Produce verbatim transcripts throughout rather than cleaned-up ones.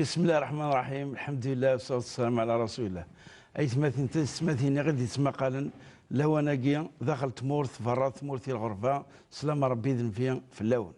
بسم الله الرحمن الرحيم، الحمد لله والصلاة والسلام على رسول الله. Aytmaten d teysetmatin i ɣ-d-yettmaqalen lawan-agi daxel tmurt, berra tmurt i lɣerba, slam Rebbi d nnbi fell-awen.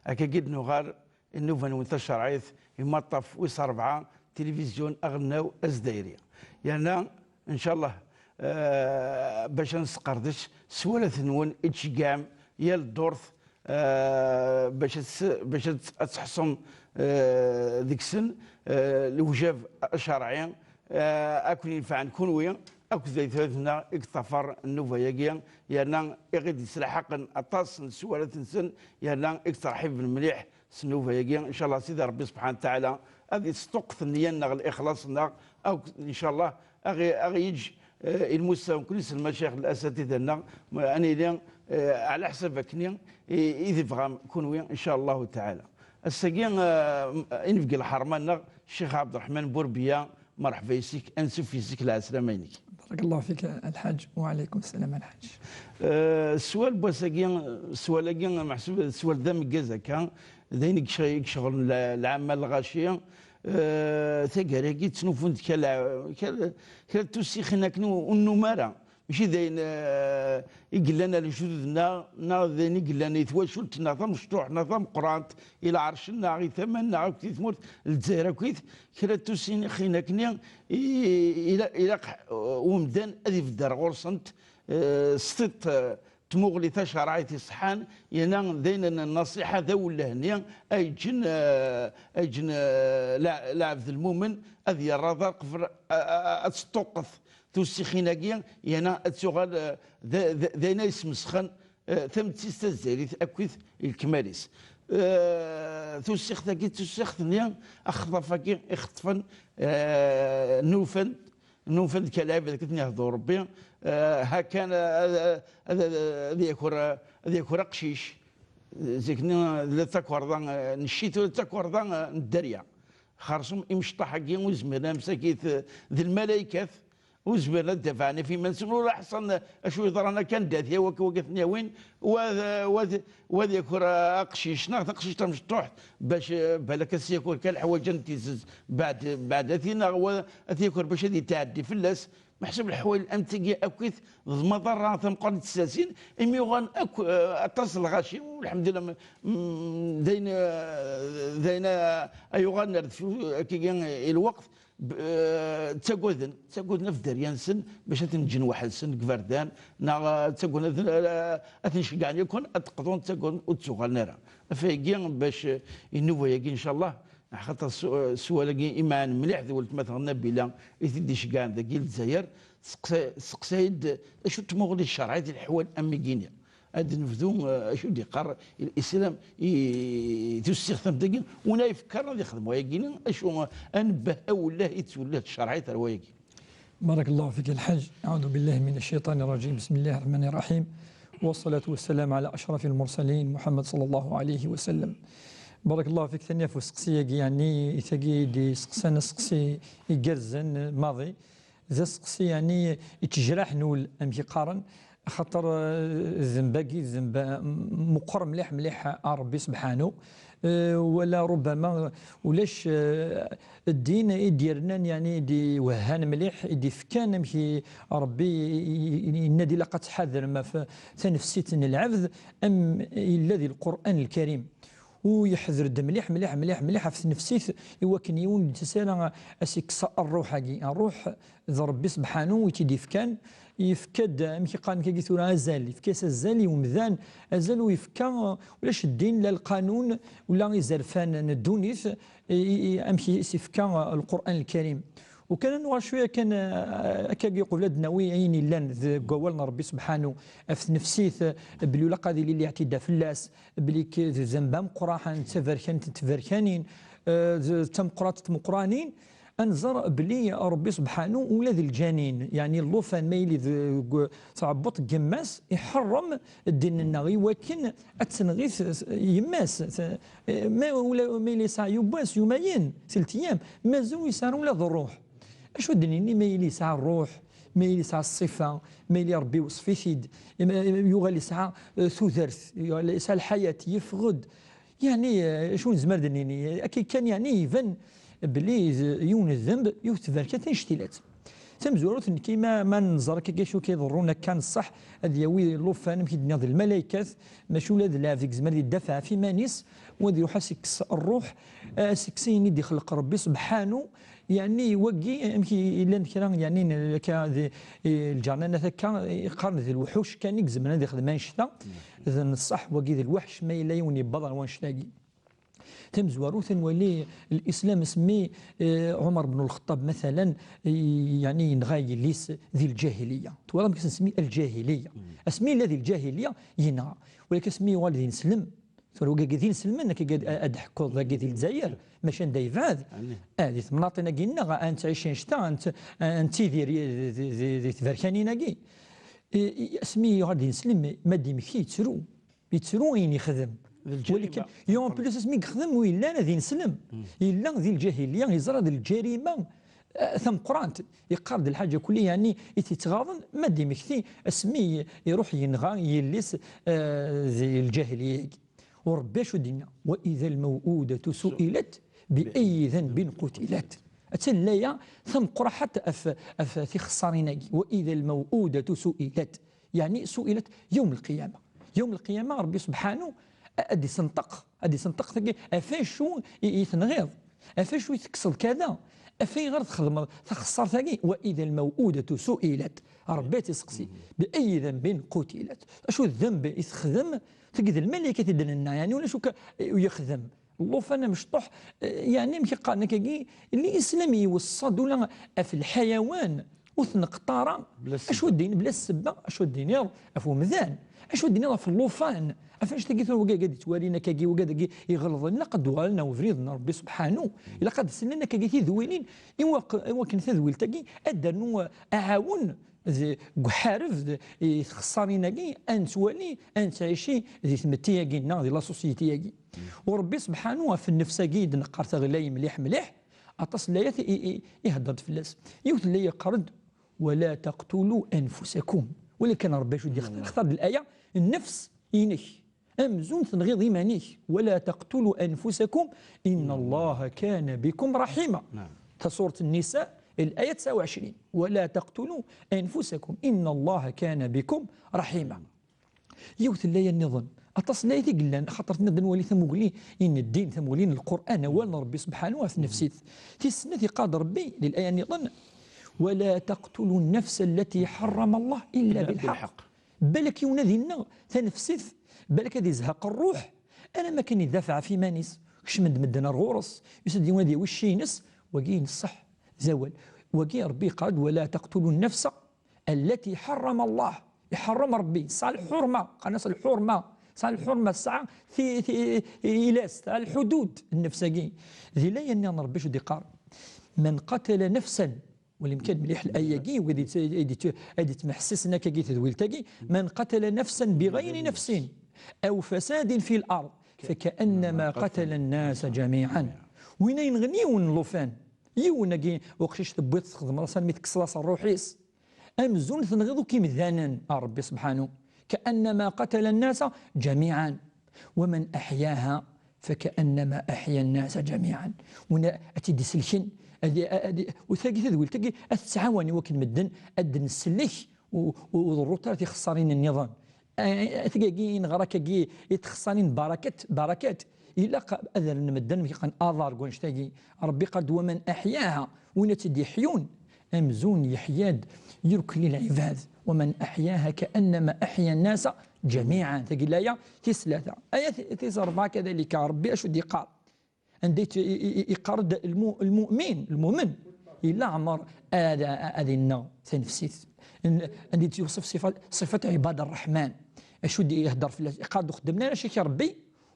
Akkagi d-nuɣal i nnuba-nwen tacerɛit, imaṭṭaf wis rebɛa, tilivizyu aɣelnaw azdayri. Yerna, ncallah, eh, bac ad nesqerdec s walat-nwen i d-tceggɛem yal ddurt, eh, bac ad s-, bac ad, ad teḥṣum, eh, deg-sen, eh, lewjab acerɛi, eh, ad ken-yenfɛen kunwi akked aytmaten-nneɣ i yeṭṭafar nnuba-agi, yerna i ɣ-d-yeslaḥaqen aṭas n sswalat-nsen, yerna i yettṛeḥḥiben mliḥ s nnuba-agi. Ncallah Sidi Ṛebbi subḥanahu wa taɛala ad yesṭuqqet nniya-nneɣ, lixlaṣ-nneɣ, akked ncallah ad ɣ-, ad ɣ-yeǧǧ, eh, i lmustawa n kunwi s lmacayex, lasatida-nneɣ, ad nili, eh, ɛla ḥsab akken i, i tebɣam kunwi, ncallah taɛala. Ass-agi, eh, inebgi lḥerma-nneɣ, Ccix Ɛebderreḥman Burbiya, merḥba yes-k, ansuf yes-k, lɛeslama-inek. بارك الله فيك الحاج. وعليكم السلام الحاج. Eh, sswal n wass-agi, sswal-agi, meḥsub d sswal d ameggaz akka, d ayen i yec-, i iceɣlen la-, lɛamma n lɣaci. Eh, taggara-agi ttnufun-d kra, kra, kra n tussixin akken ur, ur nnum ara. Mačči d ayen, eh, i yellan ar lejdud-nneɣ, neɣ d ayen i yellan i twacult-nneɣ tamecṭuḥt neɣ tameqqrant, i lɛerc-nneɣ, i tama-nneɣ akked i tmurt n Lezzayer akkit, kra n tussixin akken i, i, ila-, ilaq, eh, umdan ad ibedder ɣur-sent, eh, s tiṭ, eh, tmuɣli tacerɛit iṣeḥḥan, yerna d ayen n nnasiḥa d awelleh-nni ay ǧǧen, eh, ay ǧǧen, eh, la-, lɛebd lmumen ad yerr aḍar qbel a-, a-, a-, ad teṭṭuqqet tussixin-agi, yerna ad tuɣal, eh, d, d, d ayen ay yesmesxen, eh, tamettist tazzayrit akkit i lekmal-is. Eh, tussixt-agi d tussixt-nni, axeḍḍaf-agi ixeṭṭfen, eh, nufan, nufan-d kan lɛibad akken i ten-ihder Rebbi, eh, ha kan, eh, ad, ad, ad, ad yaker, ad yaker aqcic. Zik-nni, eh, la d takerḍa, eh, n ccit, ula d takerḍa, eh, n dderya. Xersum imecṭaḥ-agi ur zmiren ara msakit, eh, d lmalaykat, ur zmiren ad dafɛen ɣef yiman-nsen, ula ḥṣan, eh, acu yeḍran akka, anda ad t-yawi akka, wagi ad ten-yawin, wa d, wa d, wa d yaker, eh, aqcic, neɣ taqcict tamecṭuḥt, bac, eh, balak ad s-yaker kan leḥwayeǧ n tizet, beɛd, beɛd ad t-, neɣ wa ad t-yaker bac ad yetɛeddi fell-as. Meḥsub leḥwal am tigi akkit d lmaḍerra tameqqrant i tessasin, imi uɣalen akk, eh, aṭas n lɣaci, u lḥemdulillah, m-, m-, d ayen, eh, d ayen, eh, ay uɣalen ar deffir akkagi i lweqt, b-, eh, ttagaden, ttagaden ɣef dderya-nsen bac ad ten-ǧǧen weḥd-sen deg iberdan, neɣ, eh, ttagaden ad, eh, ad ten-ceggɛen yakan ad d-qḍun, ttagaden ur d-ttuɣalen ara. Ɣef wayagi, bac, eh, i nnuba-yagi, ncallah, Axaṭer s-, sswal-agi imeɛɛan mliḥ d weltma-tneɣ Nabila i t-id-iceggɛen dagi i Lezzayer, tseqsa-, tseqsay-d acu n tmuɣli tcerɛit i leḥwal am wigini. Ad d-nebdu, eh, acu d-iqqar Islam i tussiɣt am tagi, win ay ifekkaren ad ixdem wayagini, acu, eh, anebbeh awelleh i tettwellih tcerɛit ar wayagi. بارك الله فيك الحاج. أعوذ بالله من الشيطان الرجيم. بسم الله الرحمن الرحيم. والصلاة والسلام على أشرف المرسلين محمد صلى الله عليه وسلم. بارك الله فيك. Tanemmirt ɣef useqsi-agi, yeɛni, tagi i d-iseqsan aseqsi igerrzen maḍi. D aseqsi, yeɛni, yettejraḥen ul, amek i qqaren, axaṭer, eh, ddnub-agi d ddnub, eh, meqqer mliḥ, mliḥ, a Ṛebbi sebḥanu. Eh, wala rubbama ulac, eh, ddin i d-yernan, yeɛni, i d-iwehhan mliḥ, i d-ifkan, amek i Ṛebbi i, i, i, yenna-d ilaq ad tḥadrem ɣef tanefsit n lɛebd, am yella di Lqur'an Lkarim. U yeḥder-d mliḥ, mliḥ, mliḥ, mliḥ ɣef tnefsit, i wakken yiwen ur d-yettas ara a s-ikkes ṛṛuḥ-agi. Ṛṛuḥ d Ṛebbi sebḥanu i tt-id-ifkan, yefka-d, amek i qqaren akkagi tura, azal, yefka-as azal i umdan, azal u yefka, ulac ddin, la lqanun, ula izerfan n ddunit, i, i, i, amek i s-ifka Lqur'an Lkarim. U kan ad nuɣal cwiya kan, eh, akkagi qbel ad d-nawi ayen illan deg wawal n Ṛebbi sebḥanu ɣef tnefsit, eh, belli ulaq ad yili liɛtida fell-as, belli k-, d ddnub ameqqran, d taberkant n tberkanin, eh, d, d tameqqrant n tmeqqranin, ad nẓer belli Ṛebbi sebḥanu ula d lǧanin, yeɛni llufan ma yili deg tɛebbuṭ n yemma-s, iḥeṛṛem ddin-nneɣ i wakken ad tenɣi t-, yemma-s. T-, ma ula, ma yili yesɛa yiwwas, yumayen, telt ayyam, mazal ur yesɛi ara ula d ṛṛuḥ. Acu d-nini ma yili yesɛa ṛṛuḥ, ma yili yesɛa ṣṣifa, ma yili Ṛebbi iweṣṣef-it-id, ma yuɣal yesɛa, eh, tudert, yuɣal yesɛa lḥayat, yeffeɣ-d. Yeɛni, eh, acu nezmer d-nini? Akka kan, yeɛni, iban, belli d yiwen n ddemb, yiwet tberkat annect-ilat. Tamezwarut, nekki ma, ma nẓer akka acu k-iḍerrun akka n ṣṣeḥ, ad yawi llufan, amek i d-nniɣ, d lmalaykat, maca ula d lɛebd yezmer ad yeddafeɛ ɣef iman-is, u ad iruḥ ad s-ikkes ṛṛuḥ, ad s-ikkes ayen i d-ixleq Ṛebbi subḥanu. Yeɛni wagi, amek i, i llan kra, yeɛni n-, akka d, i, lǧernanat akka, i qqaren d lewḥuc kan i izemren ad ixdem annect-a. D ṣṣeḥ, wagi d lweḥc ma yella yiwen yewweḍ ɣer wannect-agi. Tamezwarut, ad nwali lislam asmi, eh, Ɛumer ben Lxeṭṭab, matalan, i-, yeɛni yenɣa yelli-s di lǧahiliya. Twalaḍ amek i s-nsemmi? Lǧahiliya. Asmi yella di lǧahiliya, yenɣa. Walakin asmi yuɣal d ineslem, tura wagi d inselmen, akka ad, ad d-ḥkuḍ dagi di Lezzayer, maca anda yebɛed, ah, di temnaḍin-agi-nneɣ, ad nettɛici annect-a, ad nett-, ad nettidir di, di, di, di tberkanin-agi. I, i, asmi yuɣal d ineslem, ma d imekki yettru. Yettru ayen yexdem. D lǧarima. Walakin, en plus, asmi yexdem ur yelli ara d ineslem. Yella di lǧahiliya, yeẓra d lǧarima, eh, tameqqrant. Yeqqar-d lḥaǧa kulli, yeɛni, i t-ittɣaḍen, ma d imekti, asmi i-, iruḥ yenɣa yelli-s, eh, di lǧahiliya-agi. U Ṛebbi acu d-yenna? وإذا الموءودة سئلت بأي ذنب قتلت. Attan laya tameqqraḥat af, af tixeṣṣarin-agi. وإذا الموءودة سئلت. Yeɛni, su'ilat yawm lqiyama. Yawm lqiyama, Ṛebbi subḥanu a-, ad d-isenṭeq, ad d-isenṭeq tagi, ɣef acu i, i tenɣiḍ, ɣef acu i tekkseḍ kada, ɣef ayɣer txedmeḍ taxeṣṣart-agi, wa idha lmaw'udatu su'ilat. Ṛebbi ad tt-iseqsi, bi ayyi dhanbin qutilat. Acu d dhanb i texdem, tagi d lmalaykat i d-nenna, yeɛni ulac akk i yexdem. Llufan amecṭuḥ, eh, yeɛni amek i qqaren akkagi, lislam iweṣṣa-d ula ɣef lḥayawan, ur t-neqṭar ara. Bla ssebba. Acu d-in-, bla ssebba, acu d-tiniḍ ɣef umdan? Acu d-tiniḍ ɣef llufan? Ɣef annect-agi tura wigi ad d-ittwalin akkagi, wigi ad iɣelḍen, ilaq ad d-uɣalen ar ubrid n Ṛebbi subḥanu. Ilaq ad slen akkagi tidwilin, i waq-, i wakken tadwilt-agi ad d-ternu, eh, aɛawen d-, deg uḥareb d-, i txeṣṣarin-agi, ad nettwali, ad nettɛici di tmetti-agi-nneɣ, di la société-agi. U Ṛebbi subḥanu ɣef nnefs-agi i d-neqqar taɣelay mliḥ mliḥ, aṭas n layat i, i, i, ihedder-d fell-as. Yiwet n laya yeqqar-d: ولا تقتلوا أنفسكم. Walakin Ṛebbi acu d-yextar? Yextar-d laya, nnefs-inek. Amzun tenɣiḍ iman-ik. ولا تقتلوا أنفسكم إن الله كان بكم رحيما. Naam. Ta surat Nnisa, laya tesɛa u ɛecrin. ولا تقتلوا أنفسكم إن الله كان بكم رحيما. Yiwet n laya nniḍen. Aṭas n layat i yellan, axaṭer tenna-d ad nwali tamugli n ddin, tamugli n Lqur'an, awal n Ṛebbi subḥanu ɣef tnefsit. Tis snat, yeqqar-d Ṛebbi di laya nniḍen: ولا تقتلوا النفس التي حرم الله إلا بالحق. Balak yiwen ad inneɣ tanefsit, balak ad izheq ṛṛuḥ, alamma kan idafeɛ ɣef iman-is. Kecmen-d medden ar ɣur-s, yusa-d yiwen ad yawi cci-ines, wagi ineṣṣeḥ d awal. Wagi Ṛebbi yeqqar-d: ولا تقتلوا النفس التي حرم الله. Iḥeṛṛem Ṛebbi, tesɛa lḥurma, qqaren-as lḥurma, tesɛa lḥurma, tesɛa ti-, ti-, ilas, tesɛa lḥudud, nnefs-agi. Di laya nniḍen Ṛebbi acu d-iqqar: من قتل نفسا Wali kan mliḥ laya-agi, wid yett-, ad yett-, ad yettmeḥsisen akkagi tedwilt-agi: من قتل نفسا بغير نفس أو فساد في الأرض فكأنما قتل الناس جميعا. Win yenɣen yiwen n llufan, yiwen-agi uqcic tewwiḍ txedmeḍ-as armi tekkseḍ-as ṛṛuḥ-is, amzun tenɣiḍ akk imdanen, a Ṛebbi subḥanu, كأنما قتل الناس جميعا ومن أحياها فكأنما أحيا الناس جميعا. Win ad tt-id-iselken, ad, ad, u tagi tadwilt-agi ad tettɛawan i wakken medden ad d-nsellek u, u, u ḍerrut ara tixeṣṣarin nniḍen. A, a, tagi i neɣra akkagi i txeṣṣarin barakat, barakat. Ilaq ad rren medden amek i qqaren aḍar deg wannect-agi. Ṛebbi yeqqar-d: ومن أحياها, win ad tt-id-iḥyun, amzun yeḥya-d irkelli lɛibad. ومن أحياها كأنما أحيا الناس جميعا. Tagi laya tis tlata. Aya ti-, tis ṛebɛa kadalika, Ṛebbi acu d-iqqar? Anda i, i, i, iqqar-d lmu-, lmu'min, lmumen, ila ɛmer ad, ad inneɣ tanefsit. N-, anda i d-yuṣef ṣifat, ṣifat ɛibad ṛṛeḥman. Acu d-ihedder fell-as? Iqqar-d: ur xeddmen ara ccak i Ṛebbi,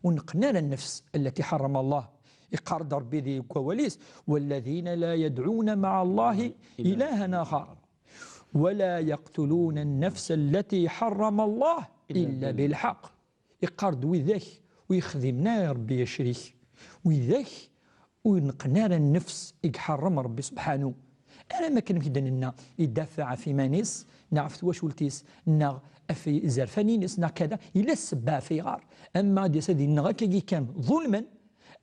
ur neqqen ara nnefs, التي حرم الله. Iqqar-d Ṛebbi di wawal-is: والذين لا يدعون مع الله إلها آخر ولا يقتلون النفس التي حرم الله إلا بالحق. Iqqar-d: widak ur yexdimen ara Ṛebbi acrik, widak ur neqqen ara nnefs i iḥeṛṛem Ṛebbi subḥanu. Alamma kan amek i d-nenna, idafeɛ ɣef iman-is, neɣ ɣef twacult-is, neɣ ɣef izerfan-ines, neɣ kada, yella ssebba ɣef ayɣer. Ama ad d-yas ad inneɣ akkagi kan ḍulmen,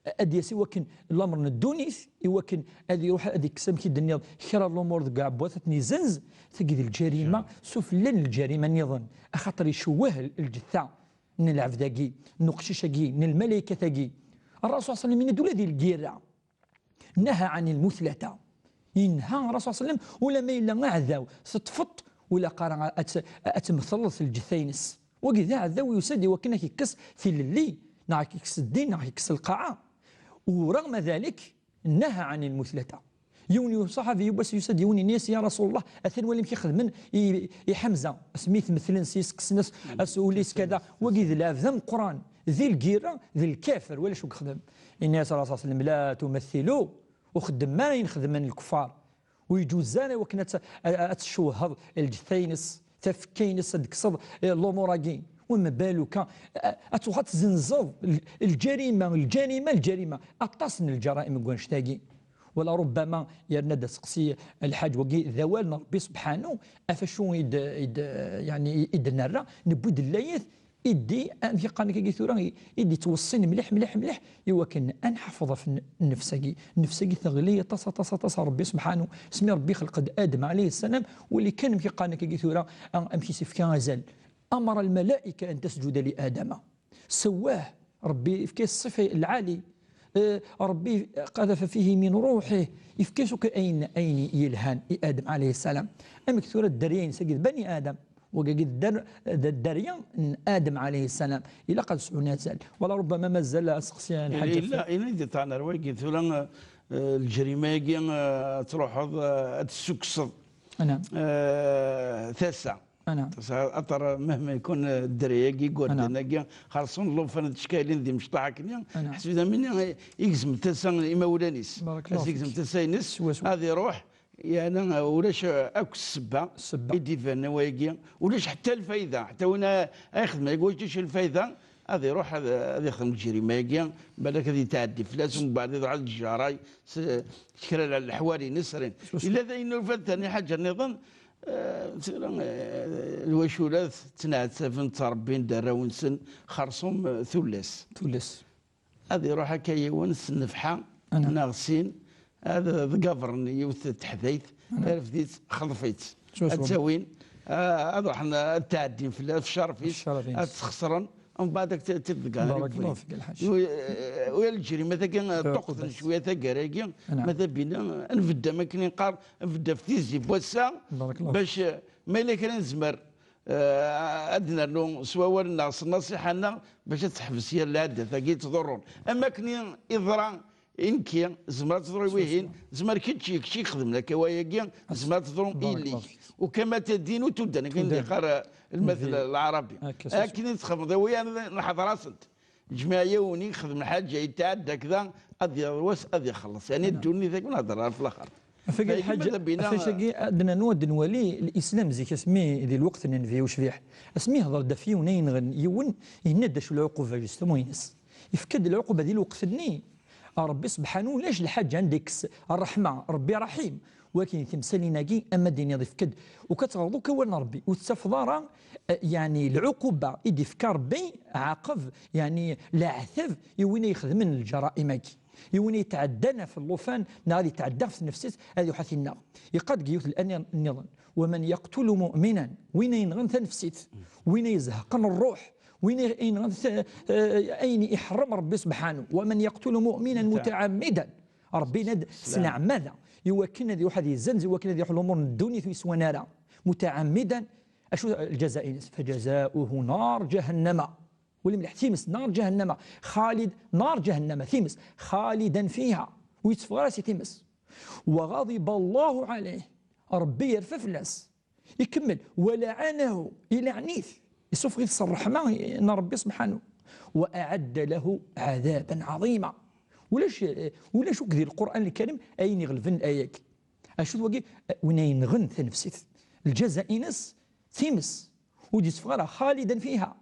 ad d-yas i wakken lamer n ddunit, i wakken ad iruḥ ad ikkes, amek i d-tenniḍ, kra n lumuṛ deg uɛebbuḍ, ad ten-izenz. Tagi d lǧarima sufella n lǧarima nniḍen, axaṭer icewweh lǧetta n lɛebd-agi, n uqcic-agi, n lmalaykat-agi. Ṛṛasul ṣalla Llahu ɛalayhi wa sallam yenna-d ula di lgirra, naha ɛan lmutlata. Yenha Ṛṛasul ṣalla Llahu ɛalayhi wa sallam, ula ma yella aɛdaw, teṭṭfeḍ, ur ilaq ara ad t-, ad tmetleḍ lǧetta-ines. Wagi d aɛdaw yusa-d i wakken ad k-ikkes tilelli, neɣ ad k-ikkes ddin, neɣ ad k-ikkes lqaɛa. Ur ṛeɣma dalik, naha ɛan lmutlata. Yiwen n ṣaḥabi yiwwas yusa-d yiwen, yenna-yas: "Ya Rasul Llah, atan wali amek i xedmen i, i Ḥamza, asmi i t-metlen s yisseksen, as, as ul-is kada." Wagi d lɛebd ameqqran, di lgirra, d lkafir, walac ur yexdem. Yenna-yas Ṛṛasul ṣalla Llahu ɛalayhi wa sallam: "La tumathilu, ur xeddmem ara ayen xedmen lkuffar." Ur yeǧuz ara i wakken ad t-, ad tcewheḍ lǧetta-ines, tafekka-ines, ad d-tekkseḍ, eh, lumuṛ-agi. Wama baluka, eh, ad tuɣal tzenzeḍ l-, lǧarima, lǧarima, lǧarima. Aṭas n lǧaraim deg wannect-agi. Wala rubbama yerna-d aseqsi lḥaǧ wagi d awal n Ṛebbi subḥanu, ɣef acu i d, i d, yeɛni, i d-nerra, newwi-d llayet, i d, amek i qqaren akka tura, i, i d-yettweṣṣin mliḥ, mliḥ, mliḥ, i wakken ad nḥafeḍ ɣef n-, nnefs-agi. Nnefs-agi teɣli aṭas, aṭas, aṭas ɣer Ṛebbi subḥanu. Asmi Ṛebbi ixleq-d Adem ɛalayhi ssalam, wali kan amek i qqaren akka tura, a-, amek i s-ifka azal. أمر الملائكة أن تسجد لآدم. Sewwah, Ṛebbi ifka-as ṣṣifa lɛali. Eh, Ṛebbi قذف فيه من روحه, ifka-as akk ayen, ayen yelhan i Adem ɛalayhi ssalam. Amek tura dderya-ines-agi d bani Adem, wagagi d dder-, d dderya n Adem ɛalayhi ssalam. Ilaq ad sɛun azal. Wala rubbama mazal aseqsi n lḥaǧa. Illa, illa i d-iṭṭan ar wagi tura, eh, lǧerima-agi, eh, ad truḥeḍ, eh, ad tessukkseḍ, eh, tasa. Tesɛa aṭar, mehma yekun, eh, dderya-agi, igerdan-agi, xerṣum llufan d tcekkalin d imecṭaḥ akkenni, ḥseb d amini, eh, igzem tasa n imawlan-is. Ad igzem tasa-ines, ad iruḥ, Yeɛni, ulac akk ssebba i d-ibanen wayagi, ulac ḥetta lfayda, ḥetta win a, a ixedmen agi, ulac lfayda, ad iruḥ ad, ad ixdem lǧerima-agi, balak ad yetɛeddi fell-as, umbeɛd ad iruḥ ad yejjaray s, s kra n leḥwal-ines. Illa d ayen ufan tani ḥaǧa nniḍen, eh, tura, eh, lwacula ttneɛtaben, ttrebbin-d arraw-nsen, xerṣum, eh, tullas. Tullas. Ad iruḥ akka yiwen s nnefḥa neɣ sin, ad ḍeggabren yiwet n teḥdayt, tarfed-itt, xḍef-itt. Ad tt-awin, ah, ad ruḥen ad tɛeddin fell-as, f ccerf-is, ad tt-xeṣren, mbeɛd ad tt-id-ḍeggaren. Barakallahu fik, a lḥaǧ. Wi-, eh, wi lǧerimat-agi, ṭṭuqqten cwiya taggara-agi, ma d abina, nbedd am akken i nqar, nbedd ɣef tizi n wass-a, bac, eh, ma yella kra nezmer, Eh, ad d-nernu s wawal-nneɣ, s nnasiḥa-nneɣ, bac ad teḥbes yir lɛaddat-agi yettḍurrun. Am akken i yeḍra i nekki, zemreɣ ad teḍru i wihin, zemreɣ kečč, kečč i ixedmen akka wayagi, zemreɣ ad teḍru i yelli-k. Ukama tadin u tuddan, akken i d-yeqqar, eh, lmatel lɛarabi. Akken i txedmeḍ i wiyaḍ, nḥeḍr-asent. Ǧmiɛ yiwen i ixedmen lḥaǧa yetɛedda kda, ad yaweḍ wass ad ixelleṣ. Yeɛni ddunit akk nehder ɣef laxert. Ɣef wagi lḥaǧa, ɣef wagi ad d-nernu ad d-nwali Lislam zik asmi di lweqt n Nnbi ucbiḥ. Asmi yehder-d ɣef yiwen ay yenɣen yiwen, yenna-d acu lɛuquba justement-ines. Yefka-d lɛuquba di lweqt-nni. Ṛebbi sebḥanu ulac lḥaǧa anda yekkes ṛṛeḥma, Ṛebbi raḥim. Walakin timsalin-agi, ama d-iniḍ ifk-d, u ka teɣreḍ akk awal n Ṛebbi, ur tettafeḍ ara, eh, yeɛni lɛuquba i d-ifka Ṛebbi, ɛaqeb, yeɛni leɛtab i win ay ixedmen lǧaraim-agi, i win ay yetɛeddan ɣef llufan, neɣ ad yetɛedda ɣef tnefsit, ad iruḥ ad t-inneɣ. Yeqqar deg yiwet n laya nniḍen: "ومن يقتل مؤمنا", win ay yenɣen tanefsit, win ay izehqen ṛṛuḥ, win ay yenɣen ta-, eh, ayen iḥeṛṛem Ṛebbi sebḥanu, "ومن يقتل مؤمنا متعمدا", Ṛebbi yenna-d s leɛmada, i wakken ad iruḥ ad yezzenz, i wakken ad iruḥ lumuṛ n ddunit ur yeswan ara. Mutɛammidan, acu lǧaza-ines? Fajazauhu nar jahannama. Wali mliḥ, times, nar jahannama. Xalid, nar jahannama, times. Xalidan fiha. Ur yetteffeɣ ara si times. Wa ɣadiba Allahu alayh. Ṛebbi yerfa fell-as. Ikemmel, "ولعنه", ilaɛen-it, isuffeɣ-it s ṛṛeḥma n Ṛebbi subḥanu. "وأعد له عذابا عظيما". Ulac, ulac akk di Lqur'an Lkarim ayen iɣelben aya-agi. Acu d wagi? Win ay yenɣen tanefsit, lǧaza-ines times, ur d-yetteffeɣ ara, خالدا فيها.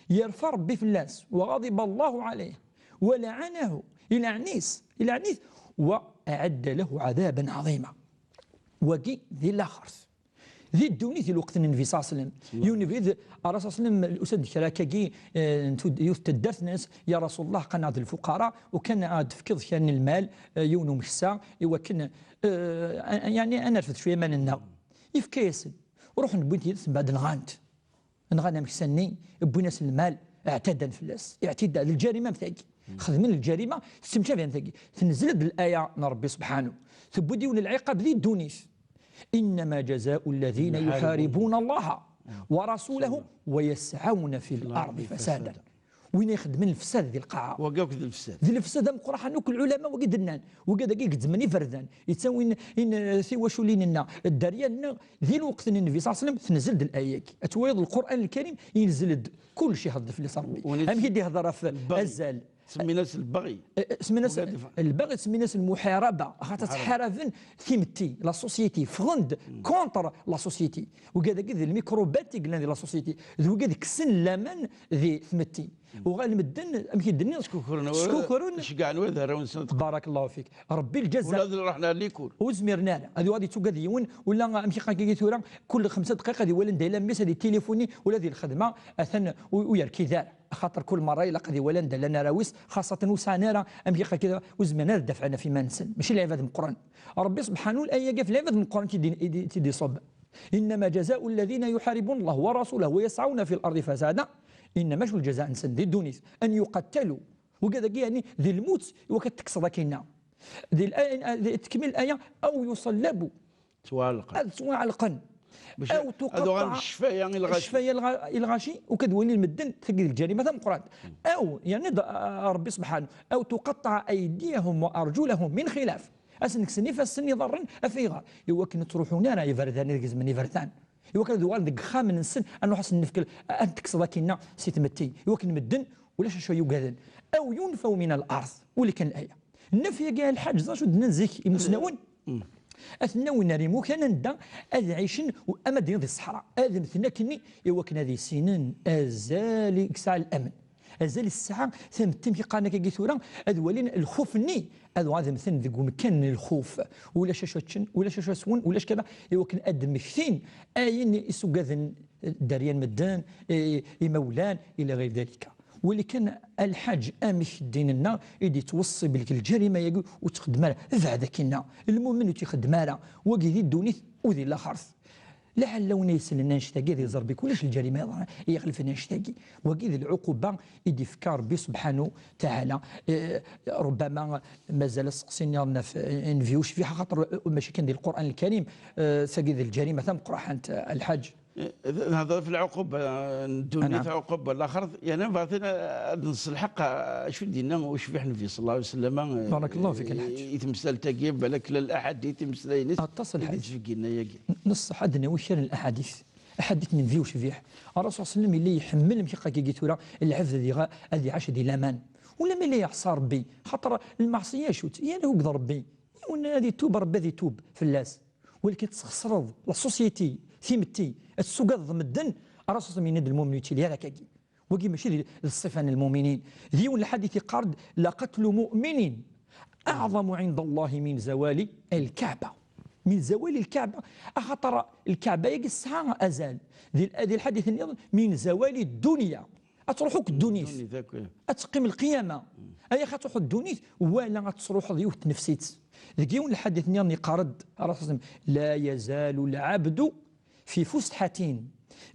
Yerfa Ṛebbi fell-as, "وغضب الله عليه ولعنه", ilaɛen-it, ilaɛen-it, "وأعد له عذابا عظيما". Wagi di laxert. Di ddunit, di lweqt n Nnbi صلى الله عليه وسلم. Yiwen ubrid, ara صلى الله عليه وسلم, usa-d kra akkagi, eh, n tud-, yiwet n taddart, nnan-as: "Ya Rasulullah, qan-aɣ-d lfuqara, u kan ad d-tefkeḍ kra n lmal, eh, yiwen umeksa, i wakken, eh, a-, a-, yeɛni, ad nerfed cwiya iman-nneɣ." Yefka-yasen. Ruḥen, wwin-t yid-sen, mbeɛd nɣan-t. Nɣan ameksa-nni, wwin-as lmal, اعتدى fell-as. Iɛtida, d lǧarima am tagi. Xedmen lǧarima, tettemcabi am tagi. Tenzel-d laya n Ṛebbi subḥanu. Tewwi-d yiwen lɛiqab di ddunit. إنما جزاء الذين يحاربون الله ورسوله ويسعون في الأرض فسادا. Win ixeddmen lefsad di lqaɛa. Wagi akk d lefsad. D lefsad ameqqran akk, lɛulama wagi d-nnan. Wagi dagi gezzmen iberdan. Yettawin in, tiwaculin-nneɣ, dderya-nneɣ, di lweqt n Nnbi صلى الله عليه وسلم, tenzel-d laya-agi. Ad twaliḍ Lqur'an Lkarim, yenzel-d kullec, ihedder fell-as Ṛebbi. Amek i d-ihedder ɣef azal? Semmin-as lbaɣi. Eh, eh, semmin-as lbaɣi, semmin-as lmuḥaraba. Axaṭer ttḥaraben timetti, la société, ffɣen-d contre la société. Wigad-agi d lmikrubat i yellan di la société. D wigad kksen laman di tmetti. Uɣal medden, amek i d-tenniḍ? Skukren, skukren. Ceggɛen wa d arraw-nsen. Barakallahu fik. Ṛebbi lǧaza. Ula d ruḥen ar likul. Ur zmiren ara. Ad yuɣal yettugad yiwen, ula amek i qqaren tura, kul xemsa dqayeq ad iwali anda yella mmi-s, ad yettilifuni, ula di lxedma, atan u-, ur yerkid ara. Axaṭer kul merra ilaq ad iwali anda llan arraw-is, xaṣṣaten ur sɛan ara, amek i qqaren, ur zmiren ara ad dafɛen ɣef iman-nsen. Mačči lɛibad meqqren. Ṛebbi subḥanu, aya-agi ɣef lɛibad meqqren i d-, i d-, i d-iṣubb. إنما جزاء الذين يحاربون الله ورسوله ويسعون في الأرض فسادا، إنما شو الجزاء-nsen di ddunit, أن يقتلوا. Wigad-agi, yeɛni, di lmut, i wakken ad tekkseḍ akinna. Di l-, di tkemmil laya, أو يصلبوا. Ttwaɛelqen. Ad ttwaɛelqen. Bac أو ad uɣalen تقطع ccfaya i lɣaci. Ccfaya i lɣa-, i lɣaci, u kad walin medden, tagi d lǧarima tameqqrant. أو, yeɛni d-, Ṛebbi subḥanu, أو تقطع أيديهم وأرجلهم من خلاف. Ad sen-kksen ifassen, iḍarren, af ayɣer? I wakken ur ttruḥun ara iberdan i gezmen iberdan. I wakken ad uɣalen deg yexxamen-nsen, ad nruḥ ad sen-nefk l-, ad n-tekkseḍ akinna si tmetti. I wakken medden, ulac acu ay ugaden. أو ينفوا من الأرض. Uli kan laya. Nnefy-agi a lḥaǧ, ẓer acu d-nnan zik imusnawen? Ad ten-awin ar imukan anda ad ɛicen, u-, ama d-iniḍ di ṣṣeḥra. Ad mmten akkenni i wakken ad issinen azal i yesɛa lamn. Azal i tesɛa tametti, amek i qqaren akkagi tura, ad walin lxuf-nni, ad uɣalen ad mmten deg umkan n lxuf. Ulac acu ad ččen, ulac acu ad swen, ulac kada, i wakken ad d-mmektin ayen i s-ugaden dderya n medden, i, imawlan, ila ɣir dalika. Walakin a lḥaǧ, amek ddin-nneɣ i d-yettweṣṣi belk lǧarima-agi ur tt-xeddem ara, bɛed akkinna. Lmumen ur tt-ixeddem ara, wagi di ddunit u di laxert. Laɛella win ay yessnen annect-agi ad iẓer belk ulac lǧarima yeḍran i ixelfen annect-agi. Wagi d lɛuquba i d-ifka Ṛebbi subḥanu taɛala. Eh, rubbama mazal aseqsi nniḍen ɣef, eh, nnbi ucbiḥ, axaṭer, eh, mačči kan di Lqur'an Lkarim, eh, tagi d lǧarima tameqqraḥant, eh, a lḥaǧ. Eh, nehḍer ɣef lɛuquba n ddunit, anɛam, ɛuquba n laxert, yerna bɣiɣ ad nselḥeq, eh, acu d-yenna ucbiḥ nnbi صلى الله عليه وسلم, eh, barakallahu fik, a lḥaǧ, i temsalt-agi, balak llan laḥadit imeslayen-is aṭas, a lḥaǧ, i d-yettbegginen ayagi. N-, nṣeḥ ad d-nawi kra n laḥadit. Aḥadit n nnbi ucbiḥ. Ṛṛasul صلى الله عليه وسلم yella iḥemmel, amek i qqaren akkagi tura, lɛebd ad iɣ-, ad iɛac di laman. Ula ma yella yeɛṣa Ṛebbi, xaṭer lmeɛṣiyya acu-tt? Yal ugd Ṛebbi. Yiwen ad itub, Ṛebbi ad itub fell-as. Walakin tesxeṣreḍ la société, timetti, ad tessugadeḍ medden, Ṛṛasul صلى الله عليه وسلم yenna-d lmumen ur yettili ara akkagi. Wagi mačči d, d ṣṣifa n lmuminin. D yiwen lḥadit iqqar-d: "لقتل مؤمن أعظم عند الله من زوال الكعبة." من زوال الكعبة. Axaṭer lkaɛba-agi tesɛa azal. Di, di lḥadit nniḍen, من زوال الدنيا. Ad truḥ akk ddunit. Ddunit akk, eh. Ad teqqim lqiyama. Ay ax ad truḥ ddunit, wala ad tesruḥeḍ yiwet tnefsit. Deg yiwen lḥadit nniḍen iqqar-d Ṛṛasul صلى الله عليه وسلم: "لا يزال العبد في فسحة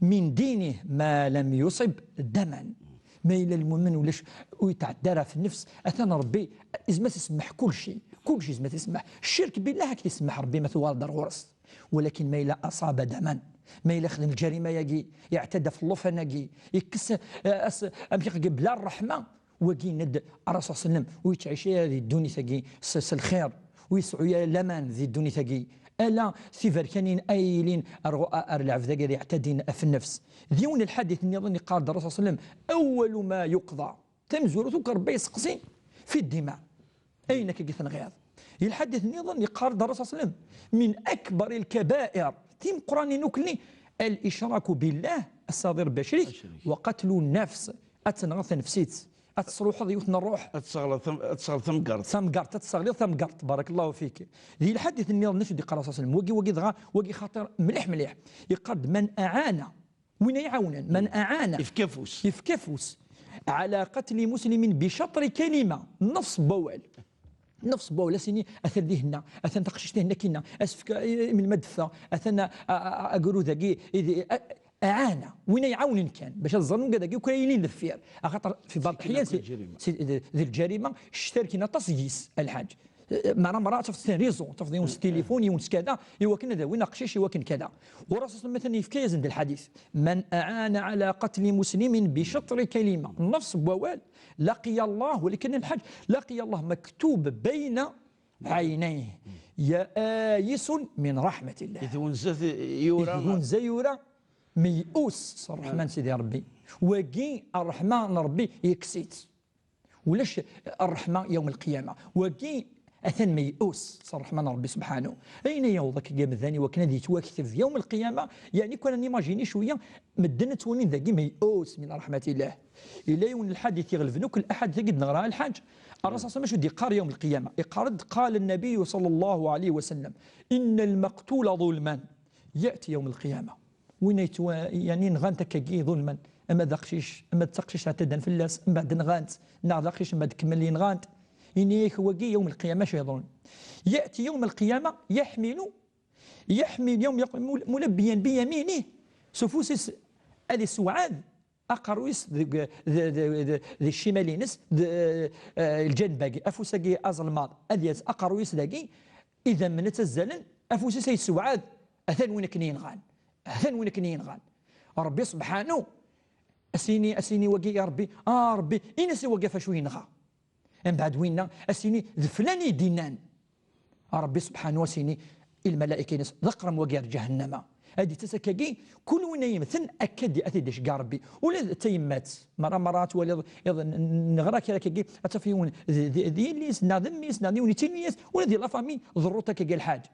من دينه ما لم يصب دما." Ma yella lmumen ulac, ur yetɛedda ara ɣef nnefs, atan Ṛebbi izmer ad t-isemmeḥ kulci. Kulci izmer ad t-isemmeḥ. Ccirk billah ad k-t-isemmeḥ Ṛebbi ma tuɣaleḍ ar ɣur-s. Walakin ma yella أصاب دما, ma yella xdem lǧarima-agi, iɛtadda ɣef llufan-agi, yekkes, eh, as-, amek i qqaren, bla ṛṛeḥma, wagi yenna-d Ṛṛasul صلى الله عليه وسلم, ur yettɛic ara di ddunit-agi s, s lxir, ur yesɛu ara laman di ddunit-agi, ala tiberkanin ay yilin ar, ar lɛebd-agi ad iɛtadin ɣef nnefs. D yiwen lḥadit nniḍen iqqar-d Ṛṛasul صلى الله عليه وسلم: "أول ما يقضى." Tamezwarut akk Ṛebbi yeseqsi في الدماء. Ayen akka i tenɣiḍ. Lḥadit nniḍen yeqqar-d Ṛṛasul صلى الله عليه وسلم: "من أكبر الكبائر." Timeqqranin akk-nni: "الإشراك بالله", ad tessawḍeḍ Ṛebbi acrik, acrik, "وقتل النفس", ad tenɣeḍ tanefsit. Ad tesruḥeḍ yiwet n ṛṛuḥ. Ad tesseɣleḍ tam-, ad tesseɣleḍ tamgerḍt. Tamgerḍt, ad tesseɣliḍ tamgerḍt, barakallahu fik. Di lḥadit nniḍen acu d-yeqqar Rasul sallam, wagi, wagi dɣa, wagi xaṭer mliḥ, mliḥ. Yeqqar-d: "Man aɛana", win ay iɛawnen, "man aɛana", yefka afus, yefka afus, "ɛala qatli muslimin bi caṭri kalima", nneṣ n wawal. Nneṣ n wawal, a s-yini, atan dihinna, atan taqcict dihinna kinna, a s-fk, eh, melmi ad d-teffeɣ, atan, a, a, a, agrud-agi, i di-, a, aɛana, win ay iɛawnen kan, bac ad ẓren ugad-agi akk ara yilin deffir. Axaṭer fi baḍ leḥyan, akk si, lǧarima, si, d, d lǧarima, ctarkin aṭas deg-s, a lḥaǧ. Eh, mara, mara, tafeḍ sin raison, tafeḍ yiwen s tilifun, yiwen s kada, i wakken ad awin aqcic, i wakken kada. Ur as-, مثلا yefka-yasen-d lḥadit: "Man aɛana ɛala qatli muslimin bi caṭri kalima", nneṣ n wawal, "laqiya Allah", walakin a lḥaǧ, "laqiya Allah maktub bayna ɛaynayhi, ya ayisun min raḥmatillah." I twenza t-, yura. I twenza yura, meyus s Ṛṛeḥma n Sidi Ṛebbi. Wagi, Ṛṛeḥma n Ṛebbi yekkes-itt. Ulac ṛṛeḥma yawm lqiyama. Wagi, atan meyus s ṛṛeḥma n Ṛebbi subḥanu. Ayen ay yaweḍ akka amdan i wakken ad yettwakteb yawm lqiyama, yeɛni kan ad nimajini cwiya, medden ad ttwalin dagi meyus min raḥmatillah. Yella yiwen n lḥadit iɣelben akk laḥadit-agi d-neɣra, a lḥaǧ. Ṛṛasul sallam acu d-yeqqar yawm lqiyama? Yeqqar-d: "Qala nnabiyu sallallahu alayhi wa sallam, inna lmaqtula ḍulman, ya'ti yawm lqiyama." Win ay yettwa-, yeɛni nɣan-t akkagi ḍulman, ama d aqcic, ama d taqcict ɛtadan fell-as, mbeɛd nɣan-t, neɣ d aqcic mbeɛd kemmel yenɣan-t. Ini-ak wagi yawm lqiyama acu yeḍrun. Ya'ti yawm lqiyama, yeḥmilu, yeḥmil yawm yaq-, mul-, mulabbiyan bi yaminih, s ufus-is ad isewɛad aqerruy-is deg, d, d, d, di ccimal-ines, d, eh, lǧanb-agi, afus-agi azelmaḍ, ad yers aqerruy-is dagi, idammen ad ttazzalen, afus-is ad yessewɛad, atan win akken yenɣan, atan win akken yenɣan. Ṛebbi subḥanu, a s-yini, a s-yini wagi: "Ya Ṛebbi, a Ṛebbi, ini-as i wagi ɣef acu yenɣa." Mbeɛd winna, a s-yini: "D flan i yi-d-innan." Ṛebbi subḥanu a s-yini i lmalayka-ines: "D aqrem wagi ar ǧahennama." Ad d-ittas akkagi, kul win ay yemmten akka d-, ad t-id-iceggeɛ Ṛebbi. Ula d tayemmat, mara, mara ad twaliḍ, iḍ-, n-, neɣra kra akkagi, ad taf yiwen d, d, d yelli-s, neɣ d mmi-s, neɣ d yiwen yettini-as, ula di la famille, ḍerrut akkagi lḥaǧ.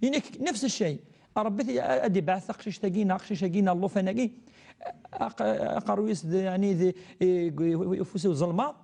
Inek, nefs ccay. Ṛebbi t-, ad d-ibɛet taqcict-agi, neɣ aqcic-agi, neɣ llufan-agi, aq-, aqerruy-is d, yeɛni d, i, i, ufus-is uzelmaḍ,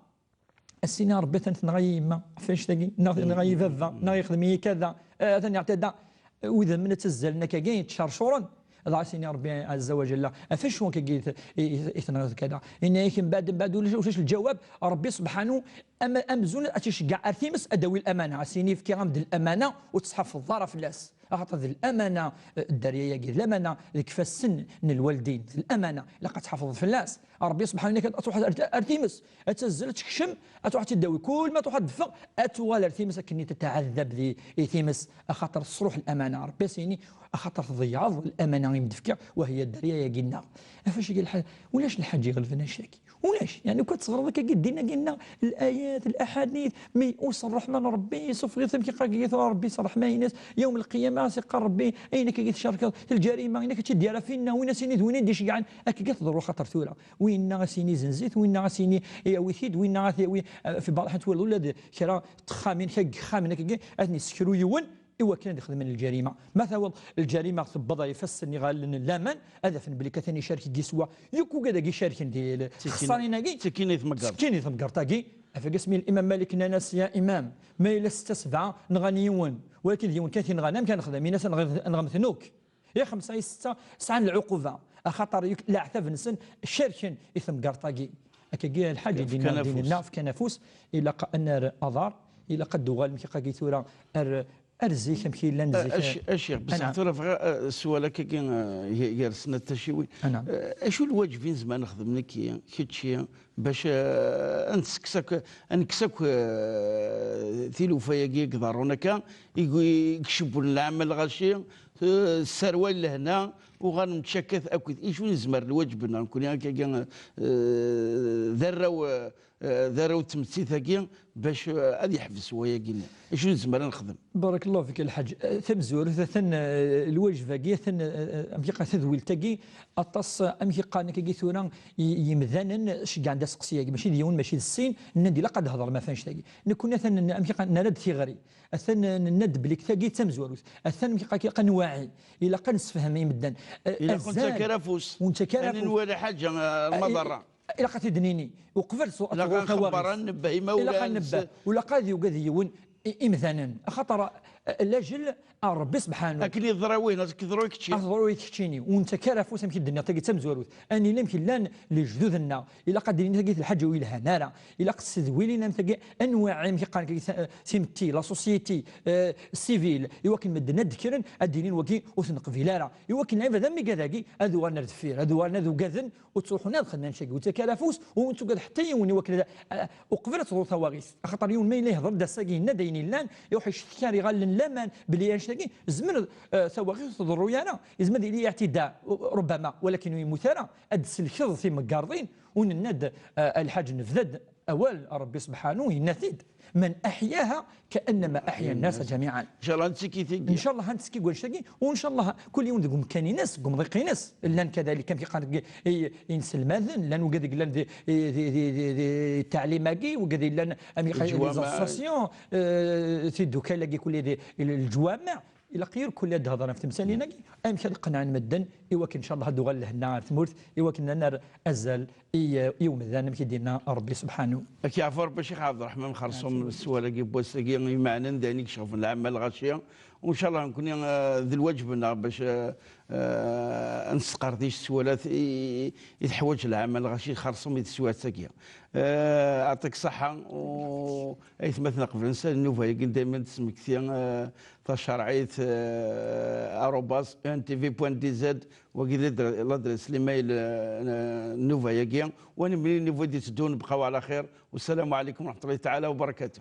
a s-yini Ṛebbi atan tenɣa-yi yemma, ɣef annect-agi, neɣ tenɣa-yi baba, neɣ yexdem-iyi kada, eh, atan yeɛtada. Wid ammen ad ttazzalen akkagi, yettcercuren, dɣa a s-yini Ṛebbi azza wa jalla: "Ɣef acu akkagi i t-, i, i, i tenɣiḍ kada?" Ini-ak mbeɛd, mbeɛd ulac, ulac lǧawab, Ṛebbi subḥanu, ama, amzun ad tt-iceggeɛ ar times, ad d-tawi lamana, a s-yini: "Fkiɣ-am-d lamana, ur tettḥafeḍ ara fell-as." Axaṭer d lamana, eh, dderya-agi, d lamana deg ifassen n lwaldin, d lamana, ilaq ad tḥafḍeḍ fell-as. Ṛebbi subḥanu, ad truḥeḍ ar, ar times, ad tazzel, ad tekcem, ad truḥ ad tt-id-tawi, kul ma truḥ ad d-teffeɣ, ad tuɣal ar times akken i tettɛadab di, i times, axaṭer tesruḥ lamana. Ṛebbi a s-yini, axaṭer tḍeyyɛeḍ lamana i m-d-fkiɣ, wa hiya dderya-agi-nneɣ. Ɣef acu-agi lḥal? Ulac lḥaǧa iɣelben annect-agi. Ulac, yeɛni, kul teẓreḍ akkagi ddin-agi-nneɣ, layat, laḥadit, meyus s Ṛṛeḥma n Ṛebbi, suffeɣ-it, amek i qqar-agi tura Ṛebbi s ṛṛeḥma-ines, yawm lqiyama, a s-iqqar Ṛebbi, ayen akkagi tcerkeḍ, lǧarima, ayen akka tt-id-yerra finna, win a s-yini d win i d-iceggɛen, akkagi ad teḍru, xaṭer tura. Winna a s-yini zenz-it, winna a s-yini yawi-t-id, winna a t-yawi, eh, fi baḍ, ḥa twalaḍ ula d kra n texxamin, kra n yexxamen akkagi, ad ten-yessekru yiwen, i wakken ad xedmen lǧarima. Ma tawiḍ lǧarima tewweḍ ar ifassen iɣallen n laman, ad afen belli atan icerk deg yiswa. Yakk ugad-agi icerken di l-, ttekkin, xeṣṣarin-agi, ttekkin i temgerḍt. Ttekkin i temgerḍt-agi. Afeg asmi Imam Malik nnan-as: "Ya Imam, ma yella setta sebɛa nɣan yiwen, walakin d yiwen kan i t-nɣan, amek ad nexdem?" Ini-as: "Nɣem-, nɣem-ten akk. Ya xemsa, ya setta, sɛan lɛuquba, axaṭer yakk leɛtab-nsen cerken i temgerḍt-agi." Akkagi lḥaǧ i d-inna ddin-nneɣ, fkan afus, ilaq ad nerr aḍar, ilaq ad d-uɣal mkiqagi tura ar Ar zik, amek i llan zik? A Ccix, bessah tura bɣiɣ, eh, sswal akkagi, eh, gar snat tacciwin. Eh, acu lwaǧeb i nezmer nexdem nekki, kečči, bac, eh, ad ntekkes akk, ad nekkes akk, eh, tilufa-yagi i iḍerrun akka, i, i icewwlen lɛamma lɣaci, eh, sserwal lehna, uɣal nettcakkat akkit. Acu nezmer lwaǧeb-nneɣ nekkni akkagi, eh, d arraw, eh, eh, d arraw n tmetti-agi bac, eh, ad yeḥbes wayagi-nni. Acu nezmer ad nexdem? Barakallahu fik a lḥaǧ. Eh, tamezwarut, atan, eh, lwajeb-agi, atan, eh, eh, amek i qqar, tadwilt-agi, aṭas, eh, amek i qqaren akkagi tura, i, yimdanen ceggɛen-d aseqsi-agi, mačči d yiwen, mačči d sin, nnan-d ilaq ad d-hedrem ɣef annect-agi. Nekkni atan n-, amek i qqaren, nerra-d tiɣri. Atan, eh, nenna-d belli tagi d tamezwarut. Atan amek i qqar, ilaq ad nwaɛi, ilaq ad nessefhem i medden. Eh, ilaq ur nettak ara afus. Ur nettak ara afus. Ad nwala ḥaǧa, eh, eh, lmaḍerra. Ilaq ad t-id-nini uqbel s- ad Ilaq ad nxebber, ad nnebbeh imawlan. Ilaq ad nnebbeh. Ur ilaq ad yugad yiwen i- imdanen, axaṭer, eh, lajel n Ṛebbi sebḥanu. Akken yeḍra win, ad k-yeḍru i keččini. Ad teḍru i keččini. Ur nettak ara afus, amek i d-nniɣ, tagi d tamezwarut. Ad nili amek llan lejdud-nneɣ. Ilaq ad d-nini tagi d lḥaǧa ur yelhan ara. Ilaq ad tessedwilin am tagi, anwa, amek i qqaren tagi, ta- timetti, la société, eh, civile, i wakken medden ad d-kkren, ad d-inin wagi ur t-neqbil ara. I wakken lɛibad am igad-agi ad uɣalen ar deffir, ad uɣalen ad ugaden, ur ttruḥun ad xedmen annect-agi, ur ttak ara afus, ur nettugad ḥetta yiwen i wakken ad, a-, uqbel ad teḍru tawaɣit. Axaṭer yiwen ma yella yehḍer-d ass-agi, yenna-d ayen yellan, iruḥ icetki ar iɣallen laman belli annect-agi, zmer, eh, tawaɣit ur tḍerru ara, yezmer ad yili iɛtida, rubbama, walakin ur yemmut ara, ad d-tselkeḍ timeggarḍin, u nenna-d, eh, a Lḥaǧ, nebda-d awal, Ṛebbi sebḥanu yenna-t-id, من أحياها كأنما أحيا الناس جميعا. Incallah ad nettekki tigi. Incallah ad nettekki deg wannect-agi, u incallah kul yiwen deg umkan-ines, deg umḍiq-ines. Llan kadalik, amek i qqaren, i- inselmaden, llan wigad yellan di, di, di, di, di, di ttaɛlim-agi, wigad yellan, amek i qqaren, les associations, eh, tiddukal-agi kulli di, leǧwameɛ. Ilaq irkul ad d-hedren ɣef temsalin-agi, amek ad qenɛen medden, i wakken, incallah, ad d-uɣal lehna ar tmurt, i wakken ad nerr azal i, i umdan, amek i d-yenna Ṛebbi sebḥanu. Ad k-yeɛfu Ṛebbi, Ccix Ɛebderreḥman Xerṣum, s sswal-agi n wass-agi imeɛnen, d ayen i iceɣben lɛamma lɣaci. U incallah nekni, eh, d lwaǧeb-nneɣ bac, eh, eh, ad nesqerdic sswalat i, i teḥwaǧ lɛamma lɣaci Xerṣum i teswiɛt-agi. Eh, aɛṭik ṣṣeḥḥa, u aytmaten qeblen s nnuba-agi daymen tesmekti, eh, tacerɛit, eh, arobase E N T V point D Z, wagi d ladres, ladres l'email, eh, n nnuba-agi. U ad nemlil nnuba i d-iteddun, bqaw ɛla xir. Wassalamu ɛlikum wa raḥmatullahi taɛala wa barakatuh.